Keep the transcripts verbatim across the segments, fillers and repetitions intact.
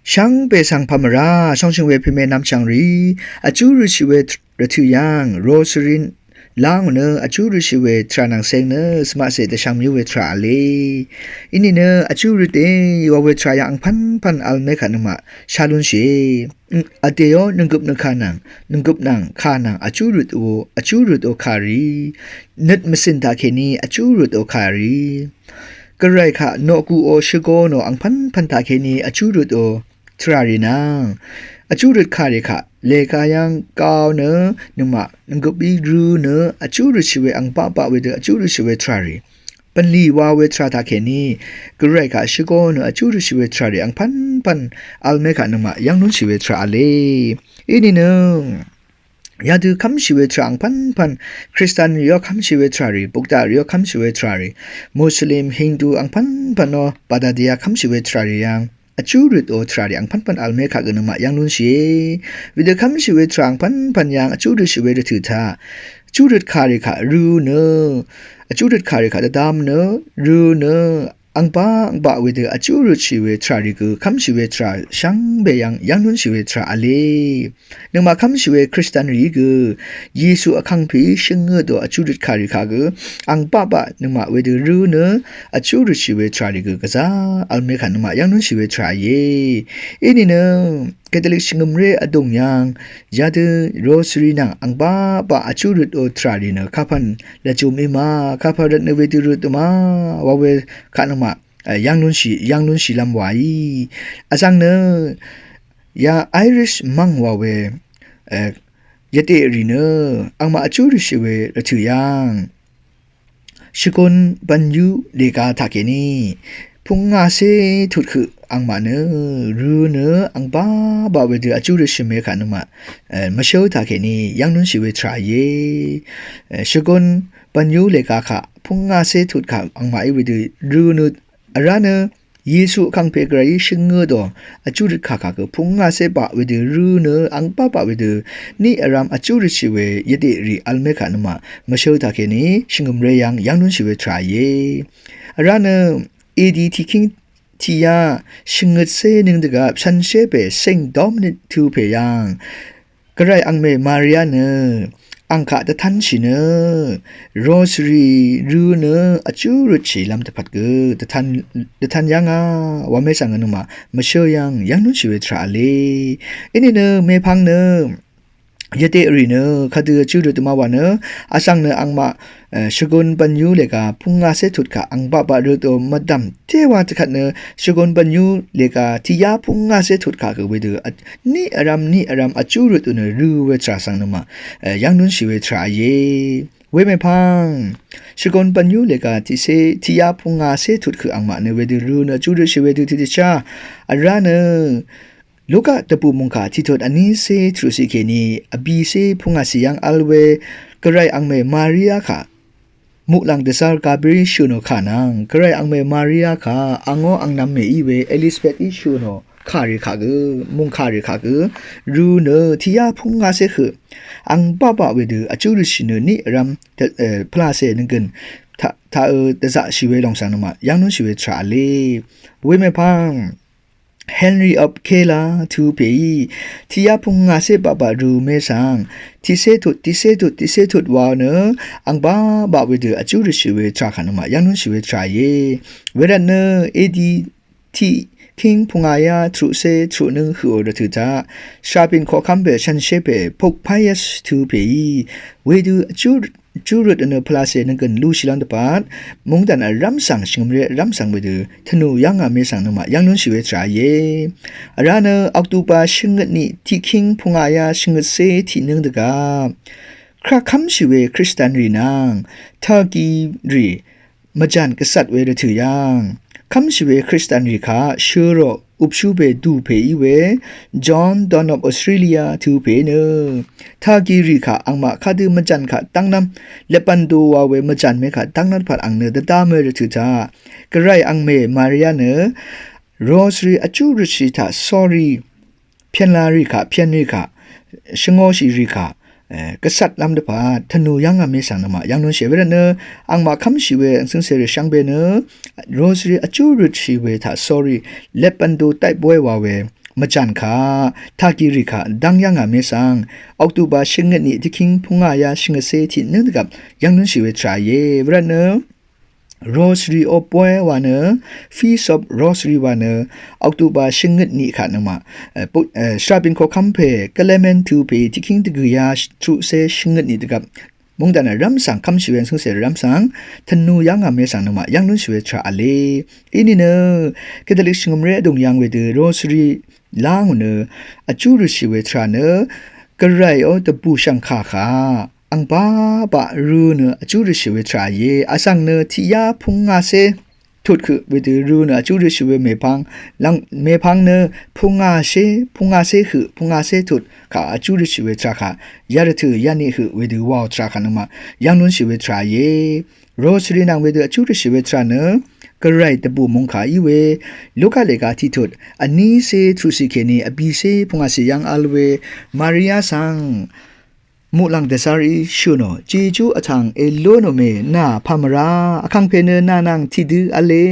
Shvngbe svng pà mvrá shóngshøng we pèmè nvmchv̀ng rì vjú røtshì we tr- rvtø̀ yv́ng rosary lángò nø vjú røtshì we tvrà nvng ceng nø svmaqcè dvshvng mvyú we tvrà v̄le. Inìnø vjú røt e wa we tvrà yv́ng angpv́npv́n vl mé kaq nøngmaq shá lúnshìe. Vdèó nònggøp nø kà nvng, nònggøp nvng kà nvng vjú røtò, vjú røtò kà rì. Nøt mvcø̀n taqkèní vjú røtò kà rì. Gvray kaq noqguqò shvgōnò angpv́npv́n taqkèní vjú røtò tvrà rì nvng vjú røt kà rì kaq lèga yv́ng gao nø nøngmaq nònggøp í rø̄ nø vjú røtshì we angbaqbaq wedø vjú røtshì we tvrà rì. Bv̀nlì wa we tvrà taqkèní Gvray kaq shvgōnò vjú røtshì we tvrà rì angpv́npv́n vl mé kaq nøngmaq yv́ng lúnshì we tvrà v̄le. Inìnø yadø kv́mshì we tvrà angpv́npv́n, Kristan rìó kv́mshì we tvrà rì, Bukda rìó kv́mshì we tvrà rì, Muslim, Hindu angpv́npv́n ó, Bahadadiya kv́mshì we tvrà rì yv́ng vjú røtò tvrà rì angpv́npv́n vl mé kaq gø nøngmaq yv́ng lúnshìe. Wedø kv́mshì we tvrà angpv́npv́n yv́ng vjú røtshì we rvtø̀ taq vjú røt kà rì kaq rø̄ nø, vjú røt kà rì kaq dvdvm nø, rø̄ nø, angbaq angbaq wedø vjú røtshì we tvrà rì gø kv́mshì we tvrà shvngbe yv́ng yv́ng lúnshì we tvrà v̄le. Nøngmaq kv́mshì we Kristan rìí gø Yesu vkangpèí shøngø dò vjú røt kà rì kaq gø angbaqbaq nøngmaq wedø rø̄ nø vjú røtshì we tvrà rì gø gvzá vl mé kaq nøngmaq yv́ng lúnshì we tvrà íe. Inìnø Katolik shvngø̀mré vdùng yv́ng yadø rosary nvng angbaqbaq vjú røtò tvrà rì nø kapv̀n lvjùm í ma, kapv̀n rvt nø wedø røtò ma wa we kaq nøngmaq yv́ng lúnshì, yv́ng lúnshìlv́m wàí. Vzv̀ng nø ya Irish mv̀ng wa we yvteq rì nø angmaq vjú røtshì we rvtø̀ yv́ng shvgun bv̀nyú lèga taqkèní pungngacé tut høq angmaq nø rø̄ nø angbaqbaq wedø vjú røtshì mé kaq nøngmaq mvshǿl taqkèní yv́ng lúnshì we tvrà íe. Shvgun bv̀nyú lèga kaq pungngacé tut kaq angmaqí wedø rø̄ nø vrá nø Yesu vkangpè Gvrayí shøngø dò vjú røt kà kaq gø pungngacé baq wedø rø̄ nø angbaqbaq wedø niq vrv̄m vjú røtshì we yvteq rì vl mé kaq nøngmaq mvshǿl taqkèní shvngø̀mré yv́ng yv́ng lúnshì we tvrà íe. Vrá nø A D tiqkíng tiqyá shvngøtcé nøng dvgvp shànshér pè Saint Dominic tø̄ pè yv́ng Gvray angmè Maria nø ang kaq dvtv́nshì nø rosary rø̄ nø vjú røtshìlv́m dvpvt gø dvtv́n, dvtv́n yv́ngá wa mé svng nøngmaq mvshǿl yv́ng yv́ng lúnshì we tvrà v̄le. Inìnø mèpvng nø yvteq rì nø kadø vjú røtò ma wa nø vsv̀ng nø angmaq shvgun bv̀nyú lèga pungngacé tut kaq angbaqbaq røtò mvdv̀m téwa dvkvt nø shvgun bv̀nyú lèga tiqyá pungngacé tut kaq gø wedø niq vrv̄m niq vrv̄m vjú røtò nø rø̄ we tvrà svng nøngmaq yv́ng lúnshì we tvrà íe. Wemèpvng shvgun bv̀nyú lèga tiqcé tiqyá pungngacé tut høq angmaq nø wedø rø̄ nø vjú røtshì wedø tiqdvchá vrá nø Luka dvbù mòngkà tiqtut vnícé tvrùciq kèní vbìcé pungngàcì yv́ng vl we Gvray angmè Maria kaq muqlàng dvzv́r Gabriel shø̀nò kà nvng Gvray angmè Maria kaq angó angnv̄m mèí we Elizabeth í shø̀nò kà rì kaq gø, mòngkà rì kaq gø rø̄ nø tiqyá pungngacé høq angbaqbaq wedø vjú røtshì nø niq vrv̄m pvlacè nønggø̀n taq, taqø dvzaqshì we lòng svng nøngmaq yv́ng lúnshì we tvrà v̄le. Wemèpvng Henry of Kela tø̄ pèí tiqyá pungngacé baqbaq rø̄ mé svng tiqcé tut tiqcé tut tiqcé tut wa nø angbaqbaq wedø vjú røtshì we tvrà kaq nøngmaq yv́ng lúnshì we tvrà íe. Wervt nø A D tiqkíng pungngàyá tvrùcé tvrùnøng høqò rvtø̀ taq shàbìn koqkv́m pè shànshér pè Pope Pius tø̄ pèí wedø vjú vjú røt nø pvlacè nønggø̀n lushìlv́m dvpvt mungdàn vrv́m svng shvngø̀mré vrv́m svng wedø tvnù yv́ngà mé svng nøngmaq yv́ng lúnshì we tvrà íe. Vrá nø October shvngøt niq tiqkíng pungngàyá shvngøtcé tiqnǿng dvgvp krakv́mshì we Kristan rì nvng Turkey rì mvjàn gvcvt we rvtø̀ yv́ng kv́mshì we Kristan rì kaq shø̄rò upshú pè dù pè í we John Donne of Australia tø̄ pè nø Turkey rì kaq angmaq kadø mvjàn kaq dv́ngnv́m lvpv̀n do wa we mvjàn mé kaq dv́ngnv́m dvpvt ang nø dvdv́m we rvtø̀ taq Gvray angmè Maria nø rosary vjú røtshì taq sórí pv̀nlā rì kaq, pv̀n rì kaq, shvngōshì rì kaq gvcvtlv́m dvpvt tvnù yv́ngà mé svng nøngmaq yv́ng lúnshì we rvt nø angmaq kv́mshì we angcǿngcè rì shvngbe nø rosary vjú røtshì we taq sórí lvpv̀n do dv́y bóy wa we mvjàn kaq, taqì rì kaq dv́ng yá ngà mèsvng, October shvngøt nì tiqkíng pungà yá shvngøtcé tiq nǿng dvgvp yv́ng lúnshì we tvrà íe. Vrvt nø Rosary o bóy wa nø, Feast of Rosary wa nø, October shvngøt nì kaq nøngmaq, e, shvrabìn koqkv́m pè, Clement tø pè, tiqkíng dvgø̀ yá truqcé shvngøt nì dvgvp mungdàn vrv́m svng kv́mshì we svngcè vrv́m svng, tvnu yá ngà mèsvng nøngmaq yv́ng lúnshì we tvrà v̄le. Inìnø, Catholic shvngø̀mré vdùng yv́ng wedø Rosary lá ngò nø, vjú røtshì we tvrà nø, Gvray ó dvbù shv̀ngkà kaq, ang baq baq rø nø vjú røtshì we tvrà íe, vsvng nø tiq yá pungàcé tut høq wedø rø nø vjú røtshì we mèpvng, lvng mèpvng nø pungàcé, pungàcé høq, pungàcé tut kaq vjú røtshì we tvrà kaq, yá rvtø̀ yá nì høq wedø wàò tvrà kaq nøngmaq yv́ng lúnshì we tvrà íe. Rosary nvng wedø vjú røtshì we tvrà nø, Gvray dvbù mungkà í we, Luka lèga tiq tut, vnícé truqcì kèní vbìcé pungàcì yv́ng v̄l we, Maria svng, muqlàng dvzv́r í shø̀nò, Jejú vtv̀ng èlú nò mè nà pà mvrá, vkàngpè nø nà nvng tiqdø v̄le,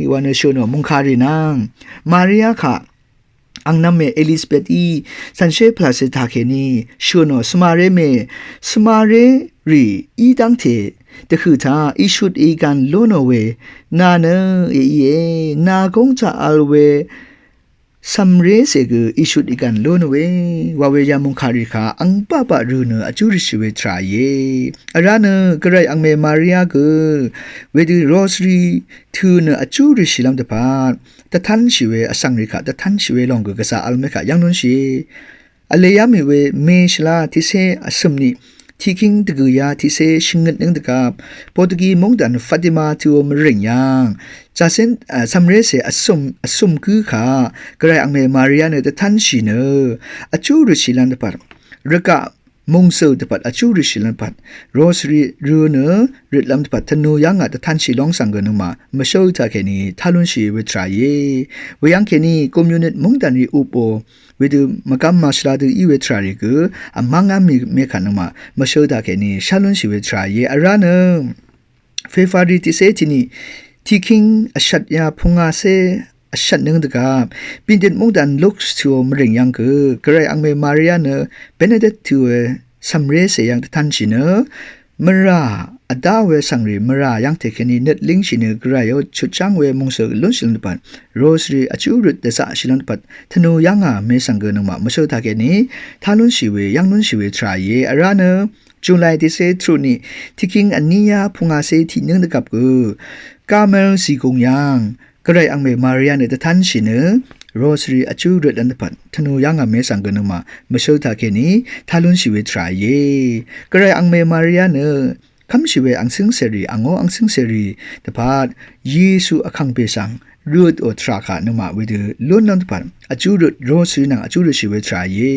wa nø shø̀nò mungkàrì nvng. Maria kaq, angnv̄m mè Elizabeth í, cv̀nshé pvlàcè taqkèní, shø̀nò svmaré mè, svmaré rì í dv́ngte, dvhø̀ taq, ìshut ìgv̀n lú nò we, nà nø, èíe, nà góng taq v̄l we, cv̀mré cè gø ìshut ìgv̀n lú nò we, wa we yamungkàrì kaq, ang baq baq rø nø vjú røtshì we tvrà íe. Vrá nø, Gvray angmè Maria gø, wedø Rosary tø̄ nø vjú røtshìlv́m dvpvt, dvtv́nshì we vsvng rì kaq, dvtv́nshì we lòng gø gvzà v̄l mè kaq yv́ng lúnshì. Vlē yá mì we mè shvlá tiqcé vsø̀m nì, tiqkíng dvgø̀ yá tiqcé shvngøt nǿng dvgvp, Potogí mungdàn Fatima tø̄ ó mvrìng yv́ng, jacén, a, cv̀mré cè vsø̀m, vsø̀m gǿ kaq, Gvray angmè Maria nø dvtv́nshì nø, vjú røtshìlv́m dvpvt, rvgaq mungzø̀ dvpvt vjú røtshìlv́m dvpvt, Rosary rø nø røtlv́m dvpvt tvnu yá ngà dvtv́nshì lòng svng gø nøngmaq mvshǿl taqkèní tá lúnshì we tvrà íe. Weyv́ng kèní communist mungdàn rì upò wedø mvgv́m màshvla dø í we tvrà rì gø vmv́ng v́m mì mè kaq nøngmaq mvshǿl taqkèní shá lúnshì we tvrà íe. Vrá nø February tiqcé tiq nì, tiqkíng vshvt yá pungàcé vshvt nǿng dvgvp, Bindit mungdàn Lux tø̄ ó mvrìng yv́ng gø, Gvray angmè Maria nø Benedict tø̄ we cv̀mré cè yv́ng dvtv́nshì nø, mvrà, vdá we svngrì mvrà yv́ngte kèní nøt língshì nø Gvray ó chutcháng we mungzø̀ lúnshìlv́m dvpvt, Rosary vjú røt dvzaqshìlv́m dvpvt, tvnu yá ngà mè svng gø nøngmaq mvshǿl taqkèní, tá lúnshì we, yv́ng lúnshì we tvrà íe. Vrá nø, July tiqcé truq nì, tiqkíng vní yá pungàcé tiq nǿng dvgvp gø, Carmel zìgùng yv́ng, Gvray angmè Maria nø dvtv́nshì nø, Rosary vjú røtlv́m dvpvt, tvnu yá ngà mè svng gø nøngmaq mvshǿl taqkèní, tá lúnshì we tvrà íe. Gvray angmè Maria nø, kv́mshì we angcǿng cèrì, angó angcǿng cèrì dvpvt, Yesu vkàngpè svng røtò tvrà kaq nøngmaq wedø lúnlv́m dvpvt, vjú røt Rosary nvng vjú røtshì we tvrà íe.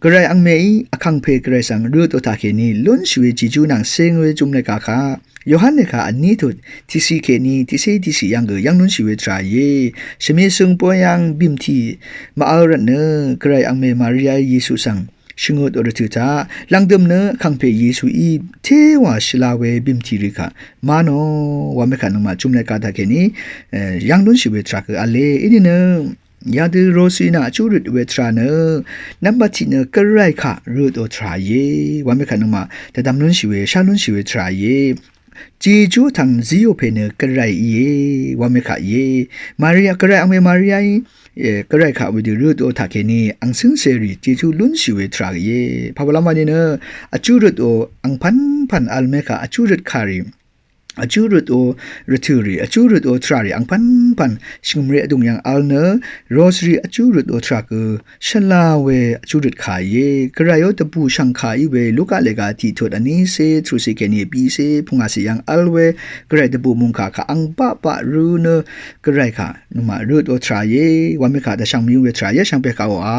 Gvray angmèí vkàngpè Gvray svng røtò taqkèní lúnshì we Jejú nvng cing we jùm lèga kaq, Yohan lèga vní tut, tiqcì kèní tiqcé tiqcì yv́ng gø yv́ng lúnshì we tvrà íe. Shvmì søng bóy yv́ng bìmtì mvvl rvt nø, Gvray angmè Maria Yesu svng shvngøtò rvtø̀ taq, lv̀ngdø̀m nø vkàngpè Yesuí téwà shvla we bìmtì rì kaq, mvnò, wa mè kaq nøngmaq jùm lèga taqkèní, e, yv́ng lúnshì we tvrà gø v̄le. Inìnø, yadø Rosary nvng vjú røt we tvrà nø, nvmbat tiq nø Gvray kaq røtò tvrà íe, wa mè kaq nøngmaq dvdvm lúnshì we, shá lúnshì we tvrà íe. Jejú vtv̀ng zíò pè nø Gvray íe, wa mè kaq íe. Maria, Gvray angmè Mariaí, e, Gvray kaq wedø røtò taqkèní, angcǿng cèrì Jejú lúnshì we tvrà íe. Pàwalv́m wa nìnø, vjú røtò angpv̀npv̀n v̄l mè kaq vjú røt kàrì, vjú røtò rvtø̀ rì, vjú røtò tvrà rì angpv̀npv̀n shvngø̀mré vdùng yv́ng v̄l nø, Rosary vjú røtò tvrà gø shvla we vjú røt kà íe. Gvray ó dvbù shv̀ngkà í we Luka lèga tiq tut vnícé truqcì kèní bìcé pungàcì yv́ng v̄l we Gvray dvbù mungkà kaq ang baq baq rø nø Gvray kaq nøngmaq røtò tvrà íe, wa mè kaq dvshvng mvyǿng we tvrà íe shvngbe kaq oqà.